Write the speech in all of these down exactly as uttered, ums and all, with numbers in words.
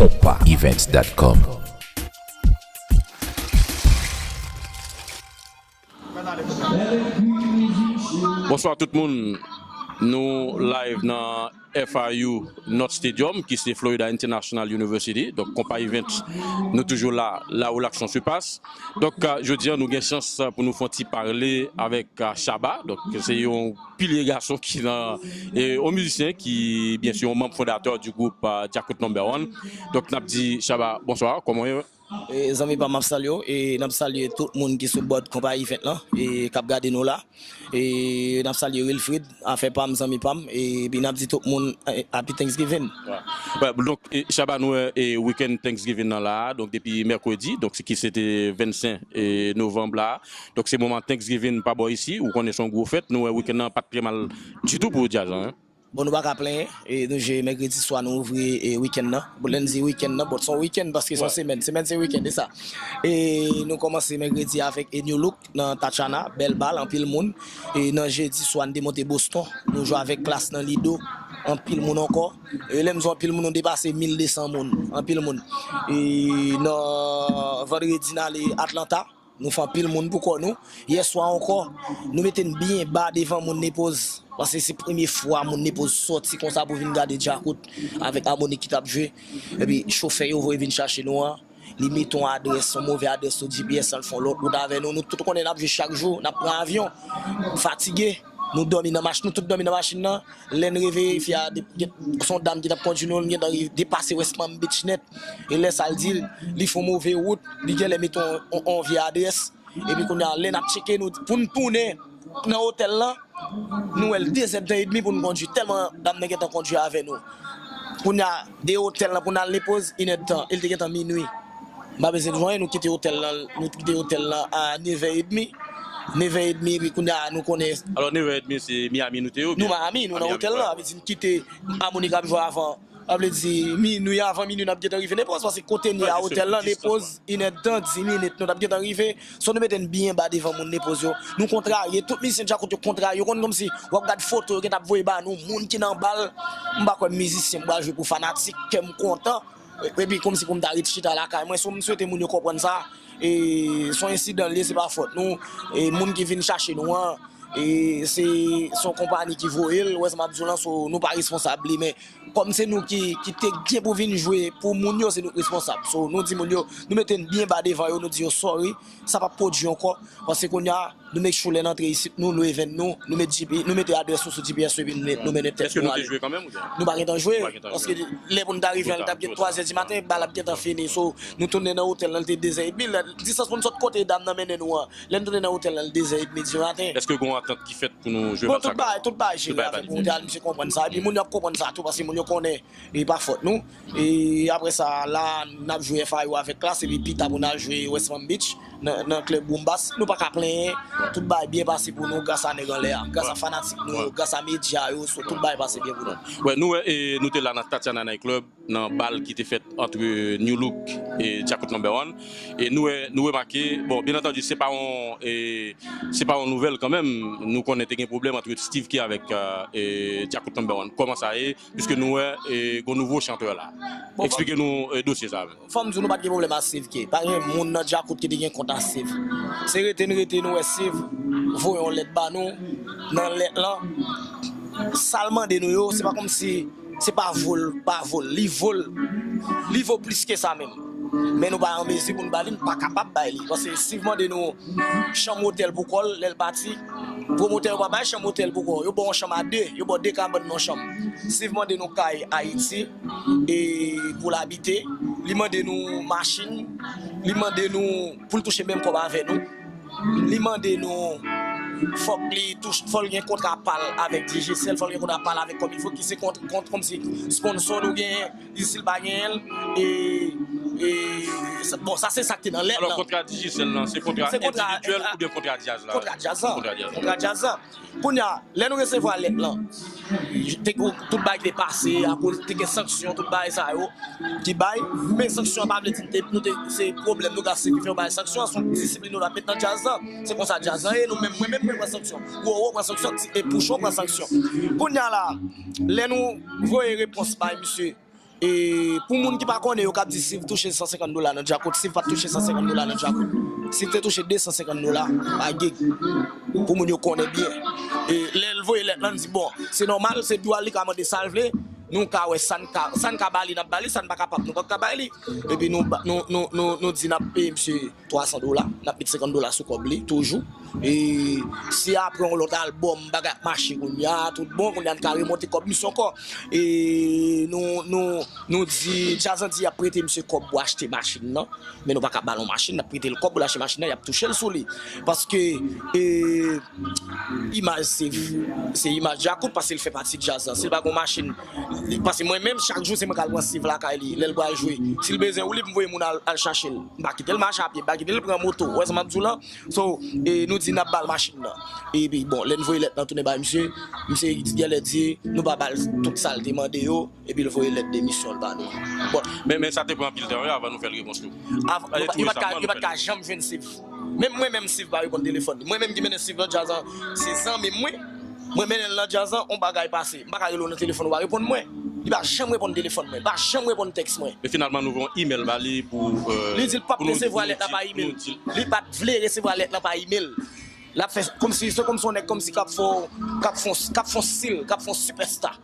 Konpa Events dot com. Bonswa tout moun. Nou live nan F I U North Stadium, ki se Florida International University. Donk, Konpa Events, nou toujou la, la où l'action se passe. Donk, euh, jodi a, nou gen chans, euh, pou nou fè yon ti pale avèk, euh, Shabba. Donk, se yon pilye gason ki nan, e, yon mizisyen ki, byen si, yon manm fondatè du group, euh, Djakout Number One. Donk, n ap di, Shabba, bonswa, kòman w ye? E, zanmi pa m, m ap salye w, e n ap salye tout moun ki sou board Konpa Event lan, e k ap gade nou la. E n ap salye Wilfrid, afè pa m, zanmi pa m, e epi n ap di tout moun, e, Happy Thanksgiving. Wè. Wè, donk, e, Shabba, nou wè, e, weekend Thanksgiving nan la, donk depi mèkredi, donk se ki se te vennsenk, e, novanm la. Donk se moman Thanksgiving pa bò isi, ou konnen se yon gwo fèt, nou wè weekend nan pa t trè mal ditou pou djaz lan, en. Bon, nou pa ka plenyen, e nou jwe mèkredi swa, nou ouvri, e, weekend nan. Bon, lè n di weekend nan, bon, se yon weekend paske se yon semèn. Semèn se weekend, e sa. E nou kòmanse mèkredi avèk, e, New Look nan Tatiana, bèl bal, anpil moun. E nan jedi swa, n te monte Boston, nou jwe avèk Klass nan Lido, anpil moun ankò. E lè m di anpil moun, nou depase mil de san moun, anpil moun. E nan vandredi, n ale Atlanta. Nou fè anpil moun pou kò nou. Yèswa ankò, nou mete n byen ba devan moun Nepoz. Paske se premye fwa moun Nepoz sòti konsa pou vin gade Djakout avèk Harmonik ki t ap jwe. Epi chofè yo voye vin chache nou an, li mete yon adrès, yon move adrès sou G P S lan, l fè yon lòt wout avè nou. Nou tout konnen n ap jwe chak jou, n ap pran avyon, fatige. Nou dòmi nan machin, nou tout dòmi nan machin nan. Lè n reveye, fi a, de- gen- se yon dam ki t ap kondui nou, l gentan rive depase West Palm Beach nèt. E lè sa, l di l, li fè yon move wout, li genlè mete yon, yon, yon vye adrès. Epi kounye a, lè n ap tcheke nou, pou n tounen nan otèl lan, nou wè l de zèdtan edmi pou n kondui, tèlman dam nan gentan kondui avè nou. Kounye a, de otèl lan pou n al Nepoz, inèdtan, e l te gentan minui. M pa bezwen di w anyen, nou kite otèl lan, nou kite otèl lan a nevè edmi. Nevè edmi, epi kounye a, nou konnen. Alò, nevè edmi, se Miami nou te ye, oubyen? Nou Miami, nou nan otèl lan, sa vle di n kite Harmonik ap jwe avan. Sa vle di, minui, avan minui, n ap gentan rive Nepoz, paske kote n ye a otèl lan, Nepoz, inèdtan, dis minit, nou t ap gentan rive. So, nou mete n byen ba devan moun Nepoz yo. Nou kontrarye, tout mizisyen Djakout yo kontrarye. Yo konn kòmsi, w ap gad foto, yo gentan ap voye ba nou, moun ki nan bal. M pa kwè mizisyen m pral jwe pou fanatik, kè m kontan. Epi kòmsi pou m ta ret chita lakay mwen, so m swete moun yo konprann sa. E se yon ensidan l ye, se pa fòt nou. E moun ki vin chache nou an, e se, se yon konpayi ki voye l, ou wè sa m ap di w lan, so nou pa responsab li, men kòm se nou ki, ki te gen pou vin jwe pou moun yo, se nou k responsab. So nou di moun yo, nou mete n byen ba devan yo, nou di yo sorry, sa p ap pwodui ankò, paske kounye a, nou make sure lè n antre isit, nou lwe venn nou, nou met G P, nou mete adrès nou sou G P S epi nou, nou mennen tèt nou ale. Èske nou te jwe kanmenm oubyen? Nou pa gentan jwe, paske lè pou n ta rive an, li t ap gen twazè di maten, bal ap gentan fini. So, nou tounen nan otèl lan, li te dezè edmi. Lè, distans pou n sot kote dam nan mennen nou an, lè n tounen nan otèl lan, li dezè edmi di maten. Èske gen yon antant ki fèt pou nou jwe match sa? Bon, tout bagay, tout bagay jere avèk moun, misye konprann sa. Epi moun yo ap konprann sa tou, paske moun yo konnen e pa fòt nou. E apre sa, la, n ap jwe F I U avèk Klass, epi pita pou n al jwe West Palm Beach, nan, nan klèb Boom Bass. Nou pa ka plenyen, tout bagay byen pase pou nou gras a nèg anlè a, gras a fanatik nou yo, gras a medya yo, so tout bagay pase byen pou nou. Wè, nou wè, e, nou te la nan Tatiana Night Club, nan bal ki te fèt ant New Look e Djakout Number One. E nou wè, nou remake, bon, byen antandi, se pa yon, e, se pa yon nouvèl kanmenm. Nou konnen te gen pwoblèm ant Steve K avèk, e, Djakout Number One. Kòman sa ye? Piske nou wè, e, gon nouvo chantè la. Bon, eksplike nou, e, dosye sa a menm. Fò m di w, nou pa t gen pwoblèm ak Steve K. Pa gen moun nan Djakout ki te gen kont ak Steve. Se rete n rete, nou wè Steve voye yon lèt ba nou. Nan lèt lan, sa l mande nou yo, se pa kòmsi, se pa vo l, pa vo l. Li vo l. Li vo plis ke sa menm. Men nou pa an mezi pou n ba li, n pa kapab bay li. Paske Steve mande nou chanm otèl pou kò l, lè l pati. Pwomotè yo pa bay chanm otèl pou kò. Yo ba w yon chanm a de, yo ba w de kabann nan yon chanm. Steve mande nou kay Ayiti, e pou l abite. Li mande nou machin. Li mande nou pou l touche menm kòb avè nou. Li mande nou fòk li touche, fòk l gen kontra pa l avèk Digicel, fòk l gen kontra pa l avèk Comme Il Faut, ki se kont, kont, kòmsi sponsò nou genyen, Digicel pa genyen l, e, e, sa, bon, sa se sa k te nan lèt lan. Alò, kontra Digicel lan, se kontra endividyèl oubyen kontra djaz la? Kontra djaz lan. Kontra djaz lan. Kontra djaz lan. Kounye a, lè nou resevwa lèt lan, te, tout bagay ki te pase, akoz te gen sanksyon, tout bagay sa yo ki bay, men sanksyon an pa vle di nou te, nou te, se pwoblèm nou ka siyifi yon bagay. Sanksyon an se yon disiplin nou t ap met nan djaz lan. Se konsa djaz lan ye, nou menm, mwen menm, mwen pran sanksyon. Roro pran sanksyon, ti, e Pouchon pran sanksyon. Kounye a la, lè nou voye repons bay misye, E pou moun ki pa konnen, yo k ap di Siv touche san senkant dola nan Djakout. Siv pa t touche san senkant dola nan Djakout. Siv te touche de san senkant dola pa gig. Pou moun yo konnen byen. E lè l voye lèt lan, n di, bon, se nòmal, se dwa l, li ka mande sa l vle. Nou ka wè sa n ka, sa n ka ba li, n ap ba li, sa n pa kapab, nou p ap ka bay li. Epi nou, ba- nou, nou, nou, nou di n ap peye misye twa san dola, n ap met senkant dola sou kòb li, toujou. E si apre yon lòt albòm, bagay ap mache kounye a, tout bon, kounye a n ka remonte kòb misye ankò. E nou, nou, nou di, Djazz an di y ap prete misye kòb pou achte machin nan, men nou pa ka ba l yon machin, n ap prete l kòb pou l achte machin nan, y ap touche l sou li. Paske, e, imaj Siv, se imaj Djakout, paske l fè pati djaz la. Si l pa gen yon machin, paske mwen menm, chak jou, se mwen k al pran Siv lakay li, lè l pral jwe. Si l bezwen woulib, m voye moun al, al chache l. M pa kite l mache a pye, m pa kite l pran moto. Ou wè sa m ap di w lan? So, e, nou di n ap ba l machin nan. Epi, bon, lè n voye lèt lan tounen bay misye, misye genlè di, nou pa ba l tout sa l te mande yo, epi l voye lèt demisyon l ba nou. Bon. Men, men sa te pran anpil tan, wi, avan nou fè l repons tou. Av- Yo pa, yo pa t ka, yo pa t ka janm jwenn Siv. Menm mwen menm, Siv pa reponn telefòn. Mwen menm ki mennen Siv nan djaz lan, se zanmi m, wi. Mwen mennen l nan djaz lan, on bagay pase. M pa ka rele w nan telefòn, ou pa reponn mwen. Li pa janm reponn telefòn mwen, li pa janm reponn tèks mwen. Men finalman, nou voye yon imèl ba li pou, euh, Li di l p ap pou nou, resevwa pou nou lèt la di, pa imèl. Pou nou di l. Li pa t vle resevwa lèt lan pa imèl. L ap fè kòmsi, se kòmsi yon nèg kòmsi k ap fè, k ap fè, k ap fè stil, k ap fè sipèsta.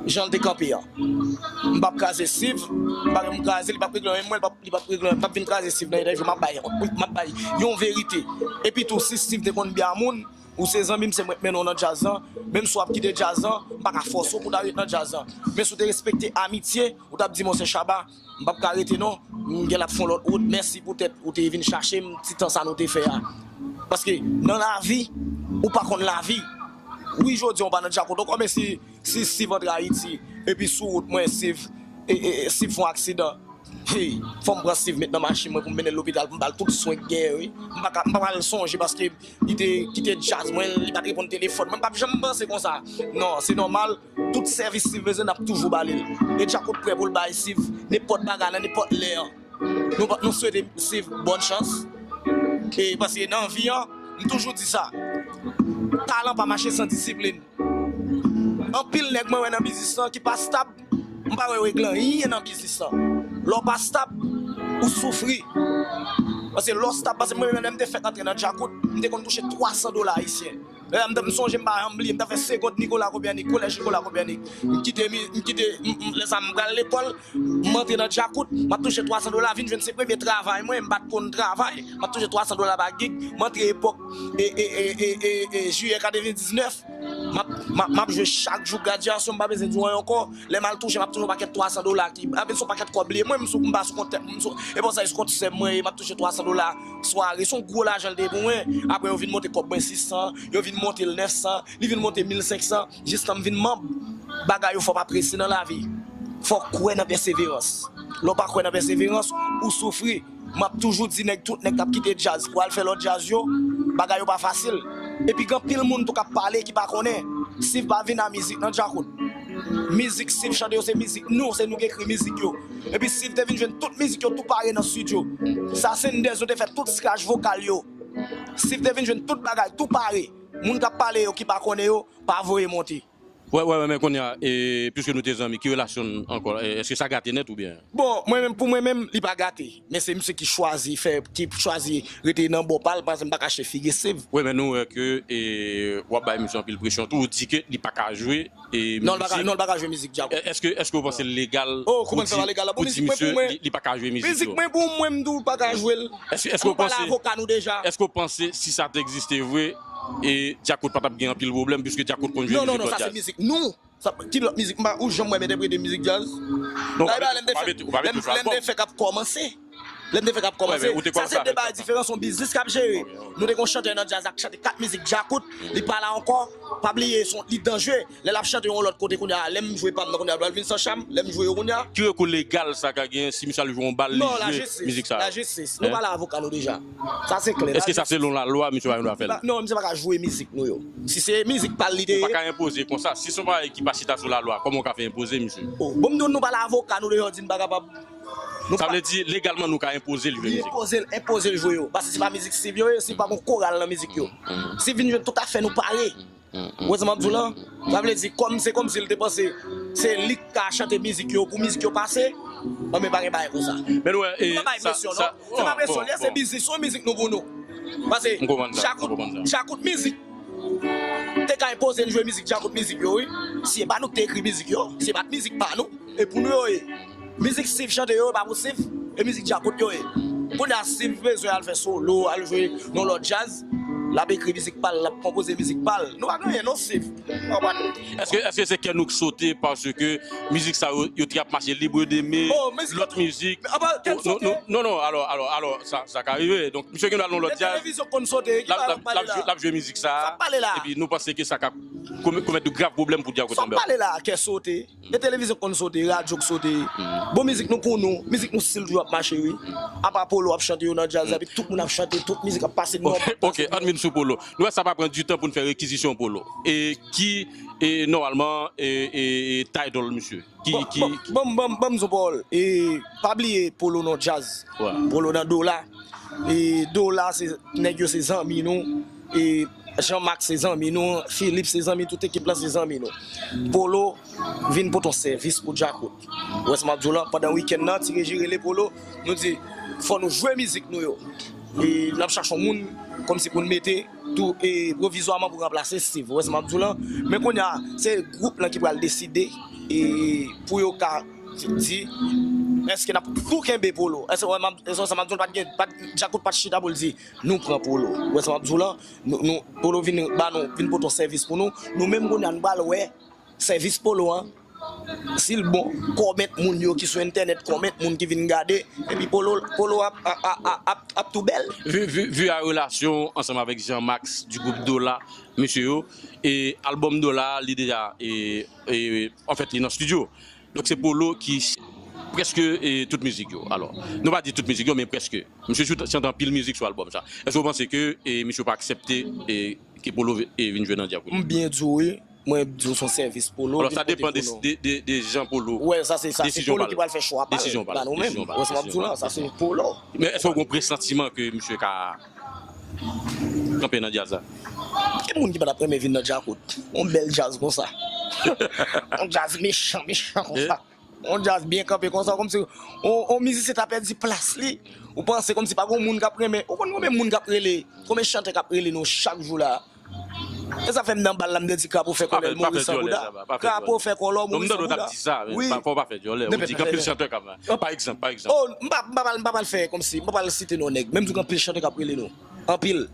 Jan l te kanpe an. M p ap kraze Siv, m pa menm kraze, li p ap regle anyen mwen, li p ap, li p ap regle anyen, m p ap vin kraze Siv nan entèvyou, m ap bay, m ap bay yon verite. Epi tou, si Siv te konn byen a moun, ou se zanmi m, se mwen k mennen w nan djaz lan, menm si w ap kite djaz lan, m pa ka fòse w pou w ta ret nan djaz lan. Men si w te respekte amitye, ou t ap di, Monchè Shabba, m p ap ka rete non, m gen l ap fè yon lòt wout, mèsi poutèt ou te vin chache m, ti tan sa nou te fè a. Paske nan lavi, ou pa konn lavi. Wi, jodi a w pa nan Djakout ankò, men si, si Siv antre Ayiti, epi sou wout mwen, Siv, e, e, e, Siv fè yon aksidan, hey, fò m pran Siv met nan machin mwen pou m mennen l lopital, pou m ba l tout swen k genyen, wi. M pa ka, m pa pral sonje paske li te kite djaz mwen, li pa t reponn telefòn mwen, m p ap janm panse konsa. Non, se nòmal, tout sèvis Siv bezwen, n ap toujou ba li l. E Djakout prè pou l bay Siv nenpòt bagay nan nenpòt lè an. Nou, nou swete Siv bòn chans. E paske nan vi an, m toujou di sa. Talan pa mache san disiplin. Anpil nèg mwen wè nan biznis lan ki pa stab, m pa wè yo regle anyen nan biznis lan. Lè w pa stab, ou soufri. Paske lè w stab, paske mwen menm lè m te fèk antre nan Djakout, m te konn touche twa san dola ayisyen. Lè m t ap, m sonje, m pa janm bliye, m t ap fè Segond Nicolas Copernic, Kolèj Nicolas Copernic. M kite, m kite, m, m, lè sa a m pral lekòl, m antre nan Djakout, m ap touche twa san dola, vin jwenn se premye travay mwen, m pa t konn travay, m ap touche twa san dola pa gig, m antre epòk, e, e, jiyè katrevendiznèf, m ap, m ap, m ap jwe chak jou gradyasyon, m pa bezwen di w anyen ankò, lè m al touche, m ap touche yon pakèt twa san dola ki, anfen, se yon pakèt kòb li ye, mwen, m sou, m pa sou kont tèt, m sou, e bon, sa, e sou kont sè m mwen ye, m ap touche twa san dola sware, se yon gwo lajan l te ye pou mwen, apre yo vin monte kòb mwen sis san, yo vin monte l nèf san, li vin monte mil senk san, jistan m vin manm. Bagay yo fò pa prese nan lavi. Fò w kwè nan pèseverans. Lè w pa kwè nan pèseverans, ou soufri. M ap toujou di nèg, tout nèg k ap kite djaz pou al fè lòt djaz yo, bagay yo pa fasil. Epi gen anpil moun tou k ap pale ki pa konnen. Siv pa vin a mizik nan Djakout. Mizik Siv chante yo se mizik nou, se nou ki ekri mizik yo. Epi Siv te vin jwenn tout mizik yo tou pare nan estidyo. Sa Senders, nou te fè tout scratch vokal yo. Siv te vin jwenn tout bagay tou pare. Moun k ap pale yo ki pa konnen yo, pa voye monte. Wè, wè, wè, men kounye a, e, piske nou te zanmi, ki relasyon n ankò? E, èske sa gate nèt oubyen? Bon, mwen menm, pou mwen menm, li pa gate. Men se misye ki chwazi fè, ki chwazi rete nan bò pa l, paske m pa ka achte figi Siv. Wi, men nou wè ke, e, w ap bay misye anpil presyon tou, ou di ke li pa ka jwe, e, non, li pa ka, mizik. Non, li pa ka jwe mizik Djakout. È-, èske, èske w panse l legal pou di, pou di misye li, li pa ka jwe mizik yo? Mizik mwen, pou mwen, m di w pa ka jwe l. Èske, èske w panse, avoka nou deja. Èske w panse si sa te egziste vre, e Djakout pa t ap gen anpil pwoblèm, piske Djakout konn jwe mizik lòt djaz? Non, non, non, sa se mizik nou. Sa, ki lòt mizik? M pa, ou janm wè m entèprete mizik djaz? Non, ou pa mete, ou pa mete tout sou albòm. Lè m te fèk ap kòmanse. Lè m te fèk ap kòmanse. Sa se de bagay diferan, se yon biznis k ap jere. Nou te gen yon chantè nan djaz la k chante kat mizik Djakout, li pa la ankò. Pa bliye, se yon, li danjere. Lè l ap chante yon lòt kote kounye a, lè m jwe pa m nan kounye a, l pral vin san cham, lè m jwe yo kounye a. Ki rekou legal sa ka genyen si misye al jwe yon bal, li jwe mizik sa? Non, lajistis, lajistis. Nou pale avoka nou deja. Sa se klè. Èske sa selon lalwa, misye pa gen dwa fè l? Non, misye pa ka jwe mizik nou yo. Si se mizik pa l li te ye. Ou pa ka enpoze konsa. Si se yon bagay ki pa chita sou lalwa, kòman w ka fè enpoze misye? Oh, bon, m di w nou pale avoka nou deja, w di n pa kapab. Sa vle di, legalman, nou ka enpoze l jwe mizik? Enpoze l, enpoze l jwe yo. Paske se pa mizik Siv yo ye, Siv pa gen koral nan mizik yo. Siv vin jwenn tout afè nou pare. Ou wè sa m ap di w lan? Sa vle di, kòm se kòmsi l te panse se li k ka chante mizik yo pou mizik yo pase. Anben, pa gen bagay konsa. Men nou wè, e, nou pa bay presyon, non. Se pa presyon, se biznis, se yon mizik nou pou nou. Paske Djakout, Djakout mizik, te ka enpoze n jwe mizik Djakout mizik yo, wi. Si e pa nou k te ekri mizik yo, si e pa t mizik pa nou, e pou nou yo ye. Mizik Steve chante yo, e pa pou Steve, e mizik Djakout yo ye. Kounye a, Steve bezwen al fè solo, al jwe nan lòt djaz, l ap ekri mizik pa l, l ap konpoze mizik pa l. Nou pa gen anyen non, Steve. Ou konprann? Èske, èske se kè nou k sote paske mizik sa yo, yo te ap mache libre de men lòt mizik? Non, non, alò, alò, alò, sa, sa ka rive. Donk, misye gen dwa nan lòt djaz, l ap jwe mizik sa, epi nou panse ke sa ka komèt de grav pwoblèm pou Djakout Lambert. Sa w pale la, kè sote. E televizyon k konn sote, radyo k sote. Bon, mizik nou pou nou, mizik nou still toujou ap mache, wi. Apa Polo ap chante yo nan djaz la, epi tout moun ap chante, tout mizik ap pase nòmal. Ok, ann vin sou Polo. Nou wè sa pa pran ditan pou n fè rekizisyon Polo. E ki, e, nòmalman, e, e, e, title misye? Ki, ki, Ban m, ban m, ban m sou Polo. E, pa bliye Polo nan djaz. Polo nan dola. E, dola, se, nèg yo se zanmi nou. E, Jean Max se zanmi nou, Philippe se zanmi, tout ekip la se zanmi nou. Polo vin pote yon sèvis pou Djakout. Ou wè sa m ap di w lan, pandan wikenn nan, Ti Reji rele Polo, nou di, fò nou jwe mizik nou yo. E n ap chache yon moun, kòmsi pou n mete tou, e pwovizwaman pou ranplase Steve. Ou wè sa m ap di w lan? Men kounye a, se gwoup lan ki pral deside, e pou yo ka di, èske n ap tou kenbe Polo? Èske, èske sa m ap di w, pa t gen, pa t, Djakout pa t chita pou l di, nou pran Polo. Ou wè sa m ap di w lan? Nou, nou, Polo vin ba nou, vin pote yon sèvis pou nou. Nou menm kounye a, nou pral wè sèvis Polo an. Si l bon, kòmèt moun yo ki sou entènèt, kòmèt moun ki vin gade, epi Polo, Polo ap, ap, ap, ap, ap tou bèl. Vu, vu, vu a relasyon ansanm avèk Jean Max du groupe Dola, mesye yo, e albòm Dola, li deja, e, e, anfèt, li nan estidyo. Donk se Polo ki prèske, e, tout mizik yo. Alò, nou pa di tout mizik yo, men prèske. Misye chante anpil mizik sou albòm sa. Èske w panse ke, e, misye pa aksepte, e, ke Polo, e, vin jwe nan Djakout? M byen di w wi. Mwen di w se yon sèvis Polo. Alò sa depann de, de, de, de jan Polo. Wè, sa se, sa se Polo ki pral fè chwa pa l, pa nou menm. Wè sa m ap di w la, sa se Polo. Men èske w gen yon presantiman ke misye ka kanpe nan djaz la? Ki moun ki pa t ap renmen vin nan Djakout? Yon bèl djaz konsa. Yon djaz mechan, mechan konsa. Yon djaz byen kanpe konsa, kòmsi yon, yon mizisyen ta pèdi plas li. Ou panse kòmsi pa gen moun k ap renmen. Ou konn konbyen moun k ap rele, konbyen chantè k ap rele nou chak jou la? E sa fè m nan bal la, m te di Krapo fè kòlè l mouri san bouda. Krapo fè kòlè w mouri san bouda. Wi. Fò w pa fè dyòlè. Ou di gen anpil chantè k ap, pa egzanp, pa egzanp. Oh, m pa, m pa pral, m pa pral fè kòmsi, m pa pral site non nèg. Men m di w gen anpil chantè k ap rele nou. Anpil.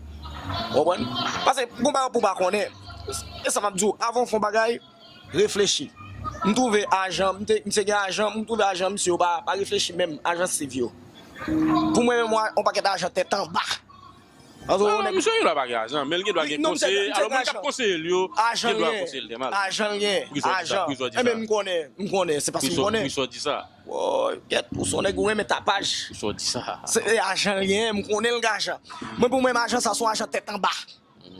Ou konprann? Paske gon bagay pou w pa konnen. E sa m ap di w, avan w fè yon bagay, reflechi. M twouve ajan, m te, m te gen ajan, m twouve ajan misye yo pa, pa reflechi menm, ajan Steve yo. Pou mwen menm, yon pakèt ajan tèt anba. Paske yon nèg. Misye gen dwa pa gen ajan, men l gen dwa gen konseye. Alò, moun k ap konseye l yo, gen dwa konseye l tè mal. Ajan l gen, ajan. Poukisa w di sa? Enben, m konnen, m konnen, se paske m konnen. Poukisa w di sa? Woy, kèt, ou se yon nèg ou renmen tapaj. Poukisa w di sa? Se ajan l gen, m konnen l gen ajan. Mwen, pou mwen, ajan sa se yon ajan tèt anba.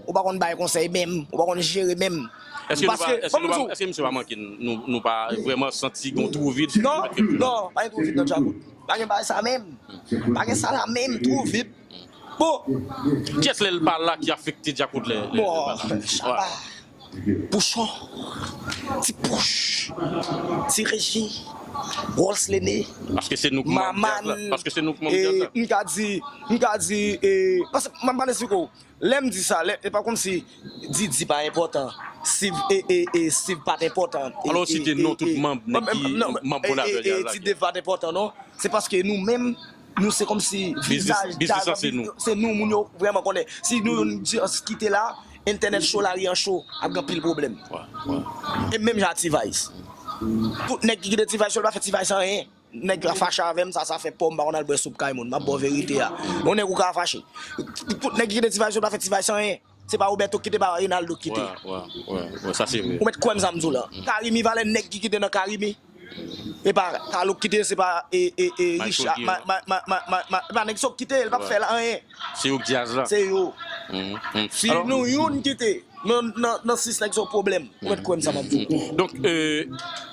Ou pa konn bay konsèy menm, ou pa konn jere menm. Èske nou pa, èske nou pa, èske misye pa manke n, nou, nou pa vrèman santi gen yon twou vid? Non, non, pa gen twou vid nan Djakout. Pa gen bagay sa menm. Pa gen sa la menm, twou vid. Bon. Kiyès lè l pa la ki afekte Djakout lè, lè, lè l pa la? Bon, Shabba, Pouchon, Ti Pouch, Ti Reji, Rolls Lene, Maman, paske se nou k manm djaz la. Paske se nou k manm djaz la. M ka di, m ka di, e, paske m ap pale sou kou. Lè m di sa, lè, e pa kòmsi Didi pa enpòtan, Steve, e, e, e, Steve pa t enpòtan. Alò w site non tout manm nèg ki manm fondatè djaz la. Ti Dave pa t enpòtan non. Se paske nou menm, nou se kòmsi vizaj djaz la, se nou moun yo vrèman konnen. Si nou youn di kite la, entènèt cho, lari an cho, ap gen anpil pwoblèm. E menm jan a T-Vice. Tout nèg ki kite T-Vice yo, yo pa fè T-Vice anyen. Nèg la fache avè m, sa, sa fè pa w, m pa konn al bwè soup kay moun. M ap ba w verite a. Yon nèg ou ka fache. Tout nèg ki kite T-Vice yo pa fè T-Vice anyen. Se pa Roberto ki kite, pa Reynaldo ki kite. Wè, wè, wè, wè, sa se vre. Ou mèt kwè m sa m di w la. Carimi, valè nèg ki kite nan Carimi. E pa Carlo ki kite, se pa, e, e, e, Richard, ma, ma, ma, ma, ma, e pa nèg sa yo ki kite, l p ap fè l anyen. Se yo k djaz la. Se yo. Si nou youn kite, Nan, nan, nan sis nèg se yon pwoblèm. Ou mèt kwè m sa m ap di w. Donk, e,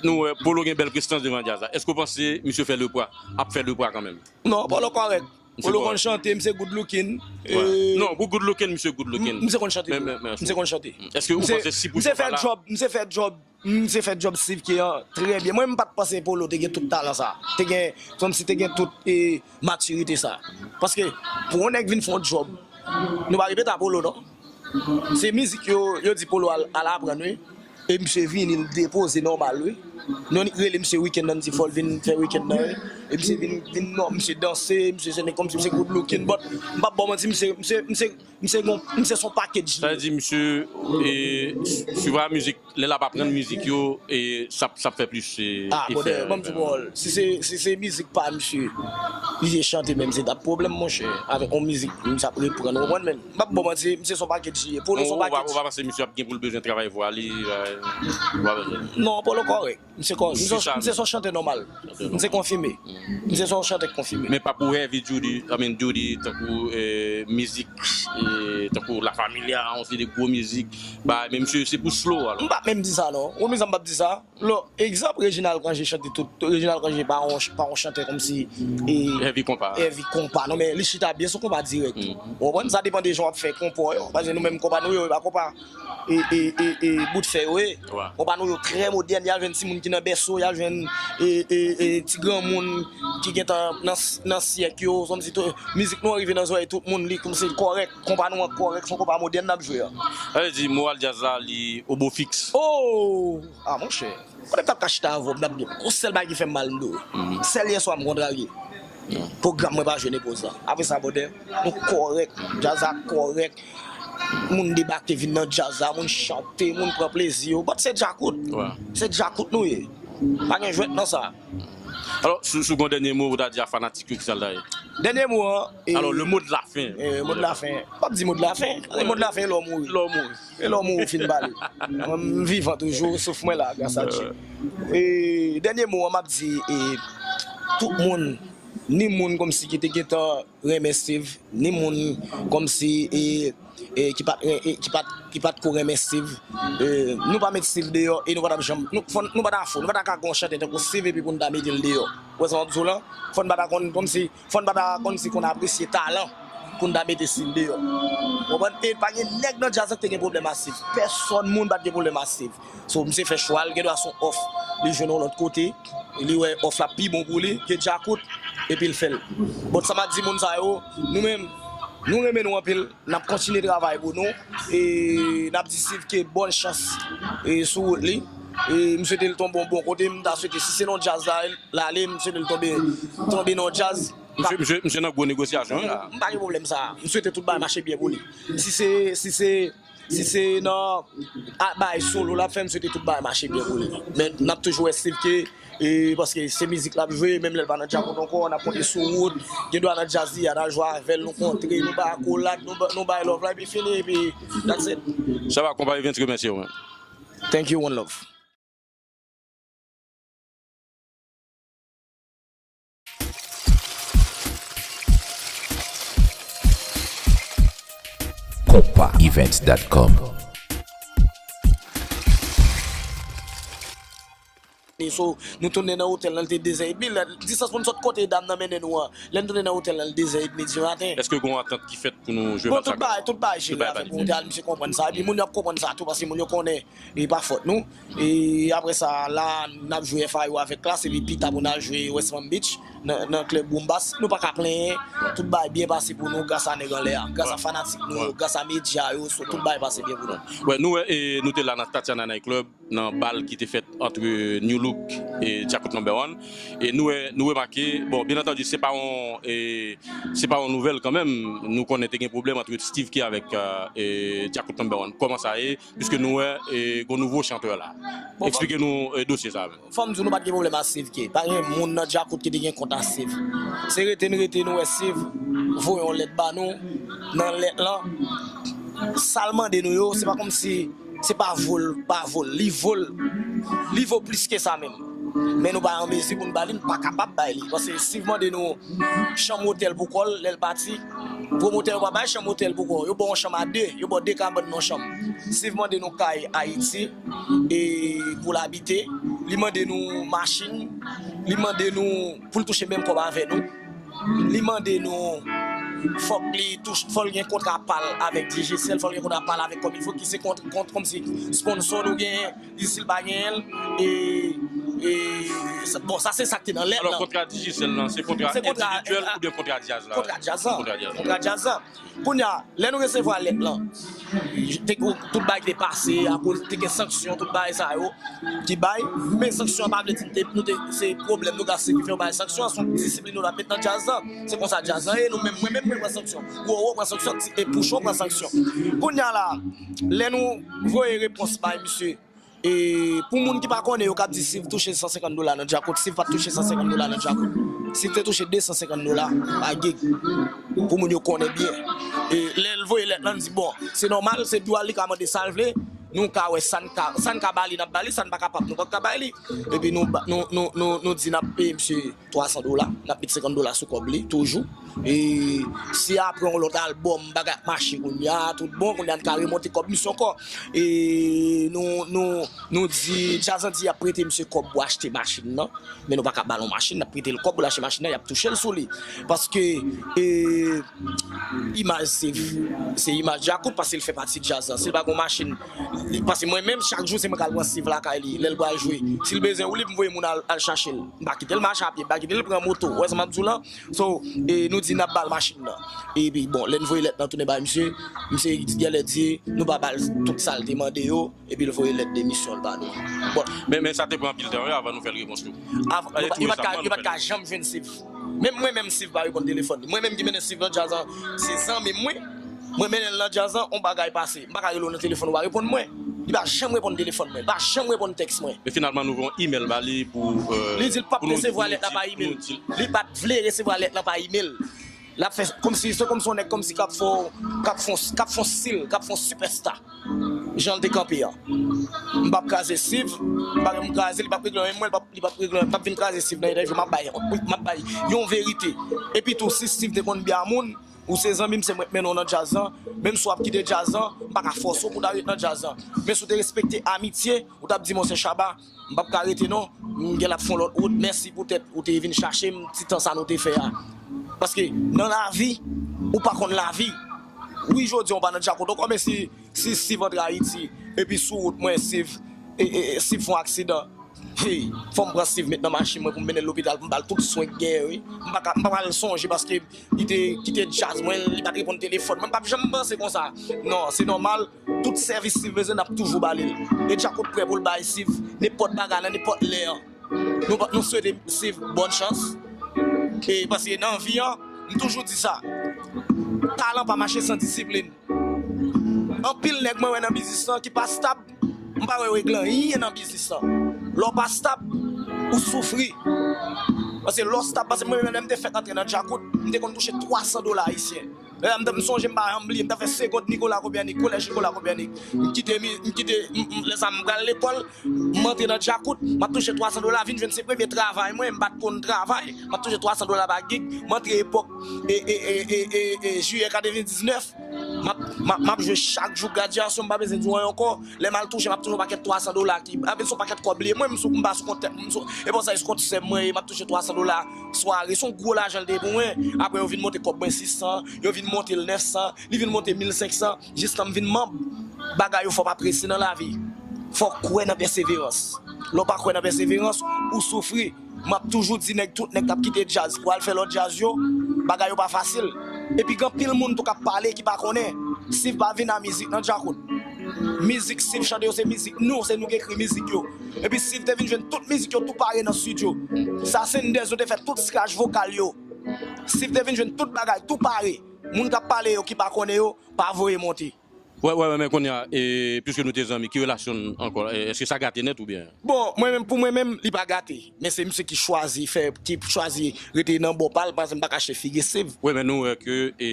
nou wè, Polo gen bèl prestans devan djaz la. Èske w panse misye fè lepwa, ap fè lepwa kanmenm? Non, Polo kòrèk. Polo konn chante, misye good looking. Non, good looking, misye good looking. Misye konn chante. Misye konn chante. Èske ou panse si pou misye fè djòb, misye fè djòb, misye fè djòb Steve K an trè byen. Mwen, m pa t panse Polo te gen tout talan sa. Te gen, kòmsi te gen tout e, matirite sa. Paske pou yon nèg vin fè yon djòb, nou pa ripete a Polo non. Se mizik yo, yo di Polo al, al aprann wi. E misye vini, l depoze nòmal wi. Nou rele misye wikenn nan, n di fò l vin fè wikenn nan wi. E misye vin, vin non, misye danse, misye se nèg kòmsi misye good looking, but m p ap ba w manti, misye, misye, misye, misye gon, misye se yon package. Sa vle di misye, e, swiv a mizik, lè l ap aprann mizik yo, e, sa, sa ap fè plis, e, efè. Ah, brother, ban m di w pawòl. Si se, si se mizik pa misye, li te chante menm, se t ap pwoblèm, monchè. Avèk yon mizik, misye ap reprann, ou konprann, men. M p ap ba w manti, misye se yon package li ye. Polo se yon package. Ou pa, ou pa panse misye ap gen pou l bezwen travay vwa li, ou pa bezwen. Non, Polo kòrèk. Misye kò, misye, misye se yon chantè nòmal. Misye konfime. Misye se yon chantè k konfime. Men pa pou Heavy Judy, I mean Judy, tankou, eh, mizik, eh, tankou La Familia, yon seri de gwo mizik. Ba, men misye, se pou slow, alò. M pa menm di sa, non. Ou menm sa, m p ap di sa. Lò, egzanp, Reginald Cangé chante tout. Reginald Cangé pa yon, pa yon chantè kòmsi, eh, heavy konpa. Heavy konpa. Non, men li chita byen sou konpa dirèk. Ou konprann? Sa depann de jan w ap fè konpa w yo. Paske nou menm konpa nou yo, e pa konpa e, e, e, e, bout fè yo ye. Konpa nou yo trè modèn, y al jwenn timoun ki nan bèso, y al jwenn, e, e, e, ti granmoun ki gentan nan, nan syèk yo, kòmsi tou, mizik nou an rive nan zòrèy tout moun, li kòmsi l kòrèk, konpa nou an kòrèk, se yon konpa modèn n ap jwe a. Sa vle di, moral djaz la, li obo fiks. Oh! Ah, monchè. Kote m t ap ka chita avè w, m t ap di w, gon sèl bagay ki fè m mal, m di w. Sèl yèswa m kontrarye. Pwogram mwen pa jwe nan poz la. Apre sa, brother, nou kòrèk, djaz la kòrèk. Moun debake vin nan djaz la, moun chante, moun pran plezi yo. But se djakout. Se djakout nou ye. Pa gen jwèt nan sa. Alò, si, si w gon dènye mo ou ta di a fanatik yo, ki sa l ta ye? Dènye mo an, e, alò, le mot de la fin. E, mo de la fen. M p ap di mo de la fen. Mo de la fen, lè w mouri. Lè w mouri. E lè w mouri, w fin pale. Mwen, m vivan toujou, souf mwen la, gras a Dye. E, dènye mo an, m ap di, e, tout moun, ni moun kòmsi ki te gentan renmen Steve, ni moun kòmsi, e, e, ki pa t ren-, e, ki pa t, ki pa t ko renmen Steve. E, nou pa met Steve deyò, e nou pa t ap janm, nou, fò n, nou pa ta fou, nou pa ta ka gon chantè tankou Steve epi pou n ta mete l deyò. Ou wè sa m ap di w lan? Fò n pa ta konn kòmsi, fò n pa ta kòmsi konn apresye talan pou n ta mete Steve deyò. Ou konprann? E pa gen nèg nan djaz la ki te gen pwoblèm a Steve. Pèsòn moun pa t gen pwoblèm a Steve. So, misye fè chwa l, gendwa se yon òf li jwenn yon lòt kote, li wè òf la pi bon pou li ke djakout, epi l fè l. But sa m ap di moun sa yo, nou menm, nou renmen nou anpil, n ap kontinye travay pou nou, e n ap di Steve K bòn chans, e sou wout li. E m swete l tonbe yon bon kote, m ta swete si se nan djaz la, l ale, m swete l tonbe, tonbe nan djaz. Misye, misye, misye nan gwo negosyasyon wi la. M pa gen pwoblèm sa. M swete tout bagay mache byen pou li. Si se, si se, si se nan, a, bagay solo l ap fè, m swete tout bagay mache byen pou li. Men n ap toujou wè Steve K, e, paske se mizik l ap jwe, menm lè l pa nan djakout ankò, n ap konte sou wout, gendwa nan djaz li, y a nan jwe avè l, nou kontre, nou bay akolad, nou ba, nou bay love la, epi fini, epi that's it. Sa va, konpa Evens, remèsye w, man. Thank you, one love. Konpa events dot com. So, nou tounen nan otèl lan, li te dezè edmi. Lè, distans pou n sot kote dam nan mennen nou an. Lè n tounen nan otèl lan, li dezè edmi dimaten. Èske gon atant ki fèt pou nou jwe match la? Bon, tout bagay, tout bagay jere avèk nou. Misye konprann sa. Epi moun yo ap konprann sa tou, paske moun yo konnen e pa fòt nou. E apre sa, la, n ap jwe F I O avèk Klass, epi pita pou n al jwe West Palm Beach, nan, nan klèb Boom Bass. Nou pa ka plenyen, tout bagay byen pase pou nou gras a nèg anlè a, gras a fanatik nou yo, gras a medya yo, so tout bagay pase byen pou nou. Wè, nou wè, e, nou te la nan Tatiana Night Club, nan bal ki te fèt antre New Look e Djakout Number One. E nou wè, nou remake, bon, byen antandi, se pa yon, e, se pa yon nouvèl kanmenm, nou konnen te gen pwoblèm antre Steve K avèk, e, Djakout Number One. Kòman sa ye? Piske nou wè, e, gon nouvo chantè la. Eksplike nou, e, dosye sa a menm. Fò m di w, nou pa t gen pwoblèm a Steve K. Pa gen moun nan Djakout ki te gen kont a Steve. Se rete n rete, nou wè Steve voye yon lèt ba nou. Nan lèt lan, sa l mande nou yo, se pa kòmsi, se pa vo l pa vo l. Li vo l, li vo plis ke sa menm. Men nou pa an mezi pou n ba li, n pa kapab bay li. Paske Steve mande nou chanm otèl pou kò l, lè l pati. Pwomotè yo pa bay chanm otèl pou kò. Yo ba w yon chanm a de, yo ba w de kabann nan yon chanm. Steve mande nou kay Ayiti e pou l abite. Li mande nou machin. Li mande nou pou l touche menm kòb avè nou. li mande nou, fòk li touch, fòk l gen kontra pa l avèk Digicel, fòk l gen kontra pa l avèk Kòmilfo, ki se kont, kont, kòmsi sponsò nou genyen, li di si l pa genyen l, e, e, sa, bon, sa se sa k te nan lèt lan. Alò, kontra Digicel lan, se kontra endividyèl oubyen kontra djaz la? Kontra djaz lan. Kontra djaz lan. Kontra djaz lan. Kounye a, lè nou resevwa lèt lan, te, tout bagay ki te pase, akoz te gen sanksyon, tout bagay sa yo ki bay, men sanksyon an pa vle di nou te, nou te, se pwoblèm nou ka se ki fè yo bay sanksyon an, se yon disiplin nou t ap met nan djaz lan. Se konsa djaz lan ye, nou menm, mwen menm, mwen pran sanksyon. Roro pran sanksyon, ti, e Pouchon pran sanksyon. Kounye a la, lè nou voye repons bay misye, e pou moun ki pa konnen, yo k ap di Siv touche san senkant dola nan Djakout, Siv pa t touche san senkant dola nan Djakout. Siv te touche de san senkant dola pa gig. Pou moun yo konnen byen. E lè l voye lèt lan, n di, bon, se nòmal, se dwa l, li ka mande sa l vle. Nou ka wè sa n ka, sa n ka ba li, n ap ba li, sa n pa kapab, nou p ap ka bay li. Epi nou, ba- nou, nou, nou, nou di n ap peye misye twa san dola, n ap met senkant dola sou kòb li, toujou. E si apre yon lòt albòm, bagay ap mache kounye a, tout bon, kounye a n ka remonte kòb misye ankò. E nou, nou, nou di, djaz lan di y ap prete misye kòb pou achte machin nan, men nou pa ka ba l yon machin, n ap prete l kòb pou l achte machin nan, y ap touche l sou li. Paske, e, imaj Siv, se imaj Djakout, paske l fè pati djaz lan. Si l pa gen yon machin, paske mwen menm, chak jou, se mwen k al pran Siv lakay li, lè l pral jwe. Si l bezwen woulib, m voye moun al, al chache l. M pa kite l mache a pye, m pa kite l pran moto. Ou wè sa m ap di w lan? So, e, nou di n ap ba l machin nan. Epi, bon, lè n voye lèt lan tounen bay misye, misye genlè di nou pa ba l tout sa l te mande yo, epi l voye lèt demisyon l ba nou. Bon. Men, men sa te pran anpil tan, wi, avan nou fè l repons tou. Av- Yo pa- yo pa t ka, yo pa t ka janm jwenn Siv. Menm mwen menm, Siv pa reponn telefòn li. Mwen menm ki mennen Siv nan djaz lan, se zanmi m, wi. Mwen mennen l nan djaz lan, yon bagay pase. M pa ka rele w nan telefòn, ou pa reponn mwen. Li pa janm reponn telefòn mwen, li pa janm reponn tèks mwen. Men finalman, nou voye yon imèl ba li pou, euh, Li di l p ap resevwa lèt la pa imèl. Li pa t vle resevwa lèt la pa imèl. L ap fè kòmsi, se kòmsi yon nèg kòmsi k ap fè, k ap fè, k ap fè stil, k ap fè sipèsta. Jan l te kanpe an. M p ap kraze Siv, m pa menm kraze, li p ap regle anyen mwen, li p ap, li p ap regle anyen, m p ap vin kraze Siv nan entèvyou, m ap bay, m ap bay yon verite. Epi tou, si Siv te konn byen a moun, ou se zanmi m, se mwen k mennen w nan djaz lan, menm si w ap kite djaz lan, m pa ka fòse w pou w ta ret nan djaz lan. Men si w te respekte amitye, ou t ap di, Monchè Shabba, m p ap ka rete non, m gen l ap fè yon lòt wout, mèsi poutèt ou te vin chache m, ti tan sa nou te fè a. Paske nan lavi, ou pa konn lavi. Wi, jodi a w pa nan Djakout ankò, men si, si Siv antre Ayiti, epi sou wout mwen, Siv, e, e, e, Siv fè yon aksidan, hey, fò m pran Siv met nan machin mwen pou m mennen l lopital pou m ba l tout swen k genyen, wi. M pa ka, m pa pral sonje paske li te kite djaz mwen, li pa t reponn telefòn mwen, m p ap janm panse konsa. Non, se nòmal, tout sèvis Siv bezwen, n ap toujou ba li l. E Djakout prè pou l bay Siv nenpòt bagay nan nenpòt lè an. Nou, nou swete Siv bòn chans. E paske nan vi an, m toujou di sa, talan pa mache san disiplin. Anpil nèg mwen wè nan biznis lan ki pa stab, m pa wè yo regle anyen nan biznis lan. Lè w pa stab, ou soufri. Paske lè w stab, paske mwen menm lè m te fèk antre nan Djakout, m te konn touche twa san dola ayisyen. Lè m t ap, m sonje m pa janm bliye, m t ap fè Segond Nicolas Copernic, Kolèj Nicolas Copernic. M kite, m, m kite, m, m, lè sa m pral lekòl, m antre nan Djakout, m ap touche twa san dola, vin jwenn se premye travay mwen, m pa t konn travay, m ap touche twa san dola pa gig, m antre epòk, e, e, jiyè katrevendiznèf, m ap, m ap, m ap jwe chak jou gradyasyon, m pa bezwen di w anyen ankò, lè m al touche, m ap touche yon pakèt twa san dola ki, avèk se yon pakèt kòb li ye, mwen, m sou, m pa sou kont tèt, m sou, e bon sa, e sou kont sè m mwen ye, m ap touche twa san dola, sware, se yon gwo lajan l te ye pou mwen. Apre, yo vin monte kòb mwen sis san, yo vin monte l nèf san, li vin monte mil senk san, jistan m vin manm. Bagay yo fò pa prese nan lavi. Fò w kwè nan pèseverans. Lè w pa kwè nan pèseverans, ou soufri. M ap toujou di nèg, tout nèg k ap kite djaz pou al fè lòt djaz yo, bagay yo pa fasil. Epi gen anpil moun tou k ap pale ki pa konnen. Siv pa vin a mizik nan Djakout. Mizik Siv chante yo se mizik nou, se nou ki ekri mizik yo. Epi Siv te vin jwenn tout mizik yo tou pare nan estidyo. Sa Senders yo te fè tout scratch vokal yo. Siv te vin jwenn tout bagay tou pare. Moun k ap pale yo ki pa konnen yo, pa voye monte. Wè, wè, wè, men kounye a, e, piske nou te zanmi, ki relasyon n ankò? E, èske sa gate nèt oubyen? Bon, mwen menm, pou mwen menm, li pa gate. Men se misye ki chwazi fè, ki chwazi rete nan bò pa l, paske m pa kache figi Siv. Wi, men nou wè ke, e,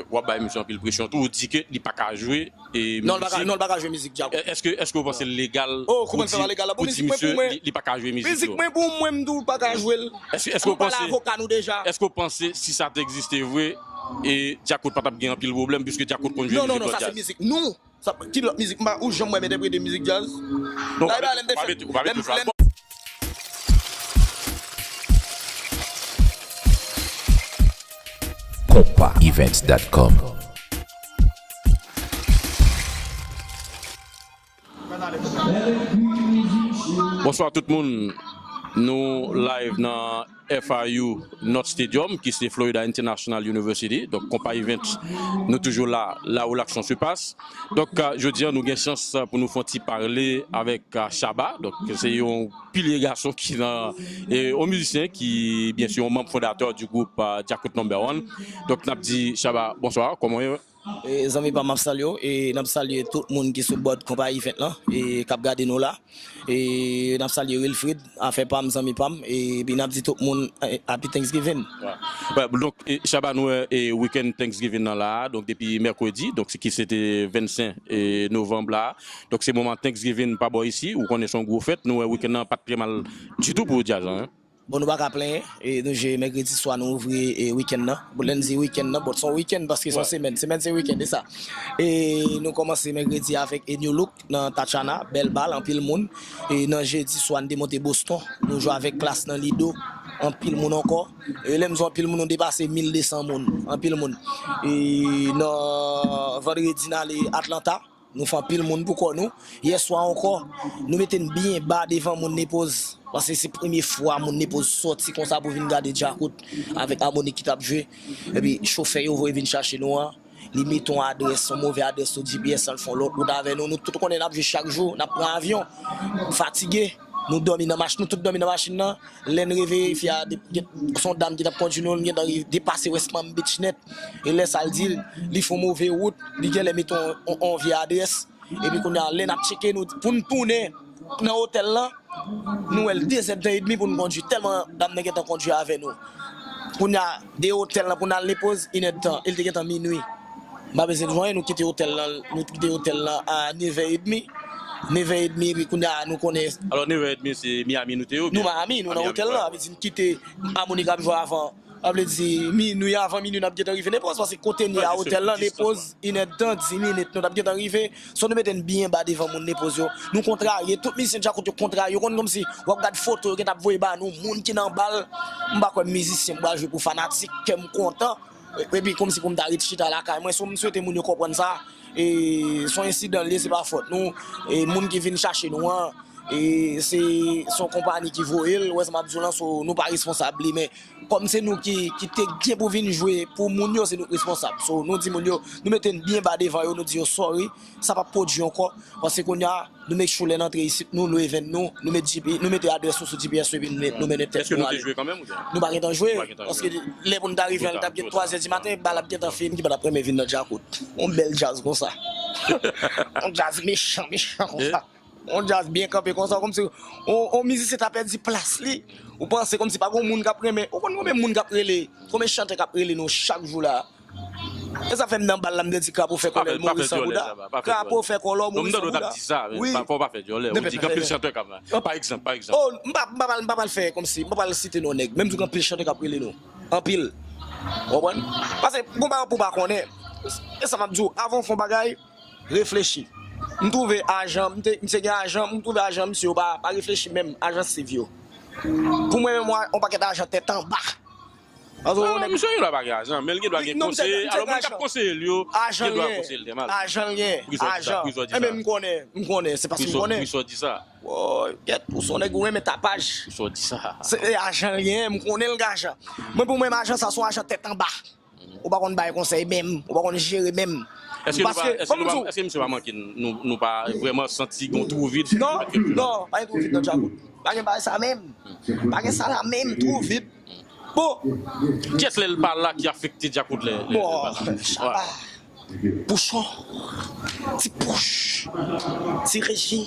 w ap bay misye anpil presyon tou, ou di ke li pa ka jwe, e, mizik. Non, l pa ka, non, l pa ka jwe mizik Djakout. E, èske, èske w panse l legal pou di, pou di misye li, li pa ka jwe mizik yo? Mizik mwen pou mwen, m di w pa ka jwe l. Èske, èske w panse, avoka nou deja. Èske w panse si sa te egziste vre, e Djakout pa t ap gen anpil pwoblèm, piske Djakout konn jwe mizik lòt djaz? Non, non, non, sa se mizik nou. Sa, ki lòt mizik? M pa, ou janm wè m entèprete mizik djaz? Non, ou pa mete, ou pa mete, ou pa mete sou albòm. Events dot com. Bonswa tout moun. Nou live nan F I U North Stadium, ki se Florida International University. Donk, Konpa Events, nou toujou la, là où l'action se passe. Donk, euh, jodi a, nou gen chans, euh, pou nou fè yon ti pale avèk, euh, Shabba. Donk, se yon pilye gason ki nan, e, yon mizisyen ki, byen si, yon manm fondatè du groupe, euh, Djakout Number One. Donk, n ap di, Shabba, bonswa, kòman w ye? E, zanmi pa m, m ap salye w, e n ap salye tout moun ki sou bòd Konpa Event lan, e k ap gade nou la. E n ap salye Wilfrid, afè pa m, zanmi pa m, e epi n ap di tout moun, e, Happy Thanksgiving. Wè. Wè, donk, e, Shabba, nou wè, e, weekend Thanksgiving nan la a, donk depi mèkredi, donk ki se te vennsenk, e, novanm la a. Donk se moman Thanksgiving pa bò isi, ou konnen se yon gwo fèt, nou wè weekend nan pa t trè mal ditou pou djaz lan, en. Bon, nou pa ka plenyen, e nou je mèkredi swa nou ouvri, e, weekend nan. Bon, lè n di weekend nan, bon, se yon weekend paske se yon semèn. Semèn se weekend, e sa. E nou kòmanse mèkredi avèk, e, New Look nan Tachana, bèl bal, anpil moun. E nan jedi swa, n te monte Boston, nou jwe avèk Klass nan Lido, anpil moun ankò. E lè m di w anpil moun, nou depase mil de san moun, anpil moun. E nan vandredi, n ale Atlanta. Nou fè anpil moun pou kò nou. Yèswa ankò, nou mete n byen ba devan moun Nepoz. Paske se premye fwa moun Nepoz sòti konsa pou vin gade Djakout avèk Harmonik ki t ap jwe. Epi chofè yo voye vin chache nou an, li mete yon adrès, yon move adrès sou G P S lan, l fè yon lòt wout avè nou. Nou tout konnen n ap jwe chak jou, n ap pran avyon, fatige. Nou dòmi nan machin, nou tout dòmi nan machin nan. Lè n reveye, fi a, de- gen- se yon dam ki t ap kondui nou, l gentan rive depase West Palm Beach nèt. E lè sa, l di l, li fè yon move wout, li genlè mete yon, yon, yon vye adrès. Epi kounye a, lè n ap tcheke nou, pou n tounen nan otèl lan, nou wè l de zèdtan edmi pou n kondui, tèlman dam nan gentan kondui avè nou. Kounye a, de otèl lan pou n al Nepoz, inèdtan, e l te gentan minui. M pa bezwen di w anyen, nou kite otèl lan, nou kite otèl lan a nevè edmi. Nevè edmi, epi kounye a, nou konnen. Alò, nevè edmi, se Miami nou te ye, oubyen? Nou Miami, nou nan otèl lan, sa vle di n kite Harmonik ap jwe avan. Sa vle di, minui, avan minui, n ap gentan rive Nepoz, paske kote n ye a otèl lan, Nepoz, inèdtan, dis minit, nou t ap gentan rive. So, nou mete n byen ba devan moun Nepoz yo. Nou kontrarye, tout mizisyen Djakout yo kontrarye. Yo konn kòmsi, w ap gad foto, yo gentan ap voye ba nou, moun ki nan bal. M pa kwè mizisyen m pral jwe pou fanatik, kè m kontan. E- epi kòmsi pou m ta ret chita lakay mwen. So, m swete moun yo konprann sa. E se yon ensidan l ye, se pa fòt nou. E moun ki vin chache nou an, e se, se yon konpayi ki voye l, ou wè sa m ap di w lan, so, nou pa responsab li, men kòm se nou ki, ki te gen pou vin jwe pou moun yo, se nou k responsab. So, nou di moun yo, nou mete n byen ba devan yo, nou di yo sorry, sa p ap pwodui ankò, paske kounye a, nou make sure lè n antre isit, nou lwe venn nou, nou met G P, nou mete adrès nou sou G P S epi nou, nou mennen tèt nou ale. Èske nou te jwe kanmenm oubyen? Nou pa gentan jwe, paske lè pou n ta rive an, li t ap gen twazè di maten, bal ap gentan fini, ki pa t ap renmen vin nan Djakout. Yon bèl djaz konsa. Yon djaz mechan, mechan konsa. Yon djaz byen kanpe konsa, kòmsi yon, yon mizisyen ta pèdi plas li. Ou panse kòmsi pa gon moun k ap renmen, ou konn konbyen moun k ap rele, konbyen chantè k ap rele nou chak jou la? E sa fè m nan bal la, m te di Krapo fè kòlè l, Moris Anbouda. Krapo fè kòlè w, Moris Anbouda. Non, m tande w t ap di sa, men fò w pa fè dyòlè. Ou di gen anpil chantè k ap, pa egzanp, pa egzanp. Oh, m pa, m pa pral, m pa pral fè kòmsi, m pa pral site non nèg, men m di w gen anpil chantè k ap rele nou. Anpil. Ou konprann? Paske, gon bagay pou w pa konnen. E sa m ap di w, avan w fè yon bagay, reflechi. M twouve ajan, m te, m te gen ajan, m twouve ajan misye yo pa, pa reflechi menm, ajan Steve yo. Pou mwen menm, yon pakèt ajan tèt anba. Alò, misye gen dwa pa gen ajan, men l gen dwa gen konseye. Alò, moun k ap konseye l yo, gen dwa konseye l trè mal. Ajan l gen, ajan. Enben, m konnen, m konnen, se paske m konnen. Poukisa w di sa? Woy, kèt, ou se yon nèg ou renmen tapaj. Poukisa w di sa? Se ajan l gen, m konnen l gen ajan. Mwen, pou mwen, ajan sa, se yon ajan tèt anba. Ou pa konn bay konsèy menm, ou pa konn jere menm. Èske nou pa, èske nou pa, èske misye pa manke n, nou, nou pa vrèman santi gon twou vid? Non, non, pa gen twou vid nan Djakout. Pa gen bagay sa menm. Pa gen sa la menm, twou vid. Bon. Kiyès lè l pa la ki afekte Djakout lè, lè, lè l pa la? Bon, Shabba. Pouchon. Ti Pouch. Ti Reji.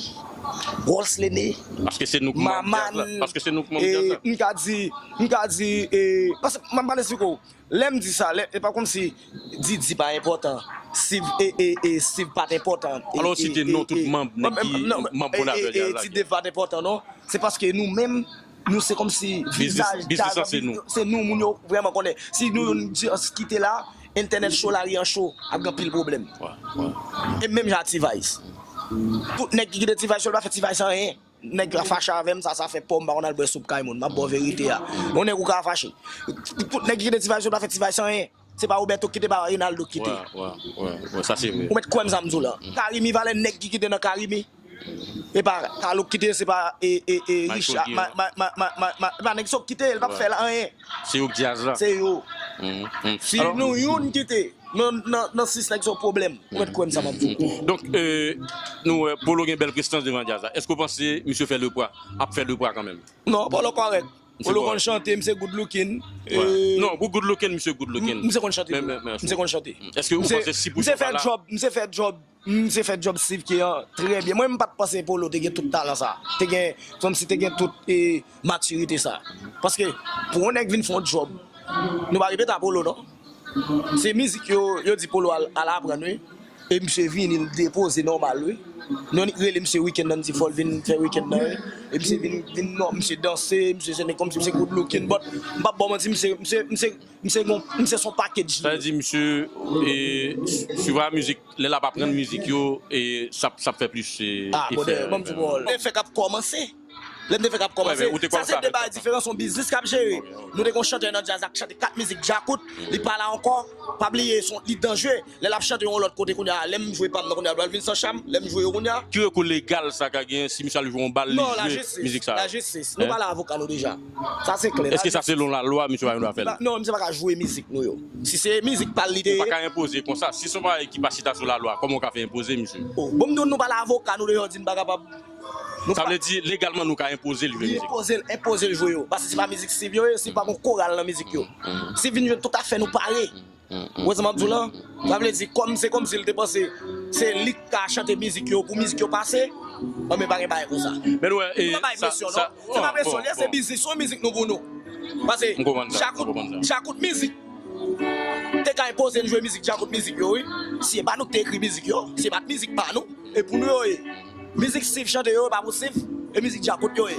Rolls Lene. Paske se nou k manm djaz la. Maman. Paske se nou k manm djaz la. E, m ka di, m ka di, e, paske m ap mal esplike w. Lè m di sa, lè, e pa kòmsi Didi pa enpòtan, Steve, e, e, e, Steve pa t enpòtan, e, alò, w site non tout manm, nèg ki manm fondatè djaz la. Ti Dave pa t enpòtan, non. Se paske nou menm, nou se kòmsi vizaj djaz lan, se nou, moun yo vrèman konnen. Si nou youn di, kite la, entènèt cho, lari an cho, ap gen anpil pwoblèm. E menm jan ak T-Vice. Tout nèg ki kite T-Vice yo, yo pa fè T-Vice anyen. Nèg la fache avè m, sa, sa fè pa w, m pa konn al bwè soup kay moun. M ap ba w verite a. Yon nèg ou ka fache. Tout nèg ki kite T-Vice yo pa fè T-Vice anyen. Se pa Roberto ki kite, pa Reynaldo ki kite. Ou mèt kwè m sa m di w la. Carimi, valè nèg ki kite nan Carimi. E pa Carlo ki kite, se pa e, e, e, Richard, ma, ma, ma, ma, ma, e pa nèg sa yo ki kite, l p ap fè l anyen. Se yo k djaz la. Se yo. Si nou youn kite, nan, nan, nan sis nèg se yon pwoblèm. Ou mèt kwè m sa m ap di w. Donk, euh, nou wè, Polo gen bèl prestans devan djaz la. Èske w panse misye fè lepwa, ap fè lepwa kanmenm? Non, Polo kòrèk. Polo konn chante, misye good looking. Non, pou good looking, misye good looking. Misye konn chante. Misye konn chante. Èske ou panse si pou misye fè djòb, misye fè djòb, misye fè djòb Steve Key an trè byen. Mwen, m pa t panse Polo te gen tout talan sa. Te gen, kòmsi te gen tout, eh, matirite sa. Paske, pou yon nèg vin fè yon djòb, nou pa repete a Polo, non. Se mizik yo, yo di Polo al, al aprann, wi. E misye vini, l depoze nòmal, wi. Nou annik rele misye wikenn nan, n di fò l vin fè wikenn nan, wi. E misye vin, vin nò, misye danse, misye se nèg kòmsi misye good looking, but m p ap ba w manti, misye, misye, misye, misye gon, misye se yon package. Sa vle di misye, e, swiv a mizik, lè l ap aprann mizik yo, e, sa, sa ap fè plis, e, efè. Ah, brother, ban m di w pawòl. Efè k ap kòmanse. Lè m te fèk ap kòmanse, sa se de bagay diferan, se yon biznis k ap jere. Nou te gen yon chantè nan djaz la k chante kat mizik djakout, li pa la ankò, pa bliye, se yon, li danjere. Lè l ap chante yon lòt kote kounye a, lè m jwe pa m nan kounye a, l pral vin san cham, lè m jwe yo kounye a. Ki rekou legal sa ka genyen si misye al jwe yon bal, li jwe mizik sa? Non, lajistis, lajistis. Nou pale avoka nou deja. Sa se klè. Èske sa selon lalwa, misye pa gen dwa fè l? Non, misye pa ka jwe mizik nou yo. Si se mizik pa l li te ye. Ou pa ka enpoze konsa. Si se yon bagay ki pa chita sou lalwa, kòman w ka fè enpoze misye? Oh, bon, m di w nou pale avoka nou deja, w di n pa kapab. Sa vle di, legalman, nou ka enpoze l jwe mizik. Enpoze l, enpoze l jwe yo. Paske se pa mizik Steve yo ye, Steve pa gon koral nan mizik yo. Steve vin jwe tout afè nou pare. Ou wè sa m ap di w la? Sa vle di, kòm se kòmsi l te panse se li k ka chante mizik yo pou mizik yo pase. Anben, pa gen bagay konsa. Men nou wè, e, nou pa bay presyon, non. Se pa presyon li ye, se biznis, se yon mizik nou pou nou. Paske djakout, djakout mizik te ka enpoze n jwe mizik djakout mizik yo, wi. Si e pa nou k te ekri mizik yo, si e pa t mizik pa nou, e pou nou yo ye. Mizik Steve chante yo, e pa pou Steve, e mizik djakout yo ye.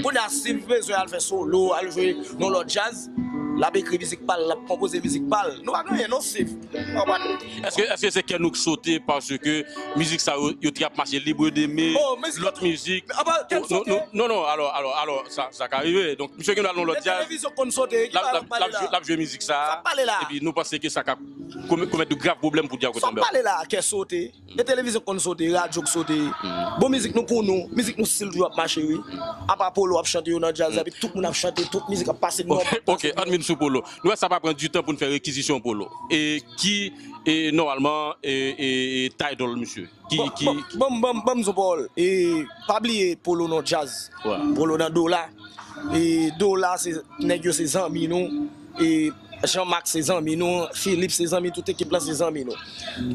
Kounye a Steve bezwen al fè solo, al jwe nan lòt djaz, l ap ekri mizik pa l, l ap konpoze mizik pa l. Nou pa gen anyen non Steve. Ou konprann? Èske, èske se kè nou k sote paske mizik sa yo, yo te ap mache libre deme, lòt mizik? Non, non, alò, alò, alò, sa, sa ka rive. Donk, misye gen dwa nan lòt djaz. Televizyon konn sote, ki bagay w ap pale la? L ap jwe, l ap jwe mizik sa. Sa w ap pale la? Epi nou panse ke sa ka komèt, komèt de grav pwoblèm pou djakout anba. Sa w ap pale la, kè sote? E televizyon konn sote, radyo k sote. Bon, mizik nou pou nou, mizik nou still toujou ap mache, wi. Apa Polo ap chante yo nan djaz la, epi tout moun ap chante, tout mizik ap pase nòmal. Ok, ann vin sou Polo. Nou wè sa pa pran ditan pou n fè rekizisyon Polo. E ki, e, nòmalman, e, e, e, title misye? Ki, ki, ki? Bon, bon, bon, bon, m di w pawòl. E, pa bliye Polo nan djaz. Polo nan dola. E, dola, se, nèg yo se zanmi nou. E, Jean Max se zanmi nou, Philippe se zanmi, tout ekip la se zanmi nou.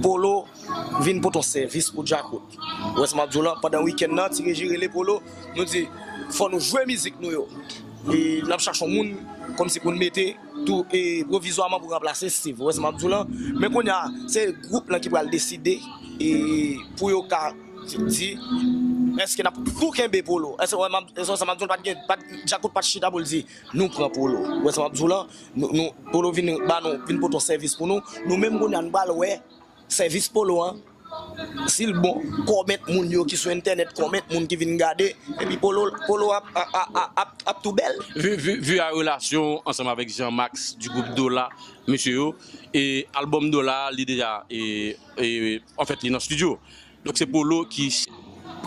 Polo vin pote yon sèvis pou djakout. Ou wè sa m ap di w la, pandan wikenn nan, Ti Reji rele Polo, nou di, fò nou jwe mizik nou yo. E n ap chache yon moun, kòmsi pou n mete tou, e, pwovizwaman pou ranplase Steve. Ou wè sa m ap di w la? Men kounye a, se gwoup lan ki pral deside, e, pou yo ka di, èske n ap tou kenbe Polo? Èske, ou wè, m ap, èske sa m ap di w, pa t gen, pa t, djakout pa t chita pou l di, nou pran Polo. Ou wè sa m ap di w la? Nou, nou, Polo vin ba nou, vin pote yon sèvis pou nou. Nou menm kounye a, nou pral wè sèvis Polo an. Si l bon, kòmèt moun yo ki sou entènèt, kòmèt moun ki vin gade, epi Polo, Polo ap, ap, ap, ap, ap tou bèl. Vu, vu, vu a relasyon ansanm avèk Jean Max du groupe Dola, mesye yo, e albòm Dola, li deja, e, e, anfèt, li nan estidyo. Donk, se Polo ki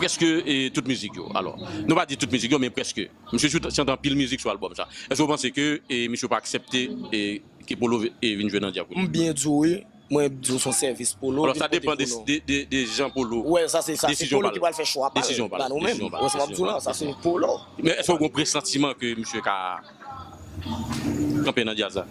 prèske, e, tout mizik yo. Alò, nou pa di tout mizik yo, men prèske. Misye chante anpil mizik sou albòm sa. Èske w panse ke, e, misye pa aksepte, e, ke Polo, e, vin jwe nan djakout? M byen di w, wi. Mwen di w se yon sèvis Polo. Alò, sa depann de, de, de, de jan Polo. Wè, sa se, sa se Polo ki pral fè chwa pa l, pa nou menm. Wè sa m ap di w la, sa se Polo. Men èske w gen presantiman ke misye ka kanpe nan djaz la?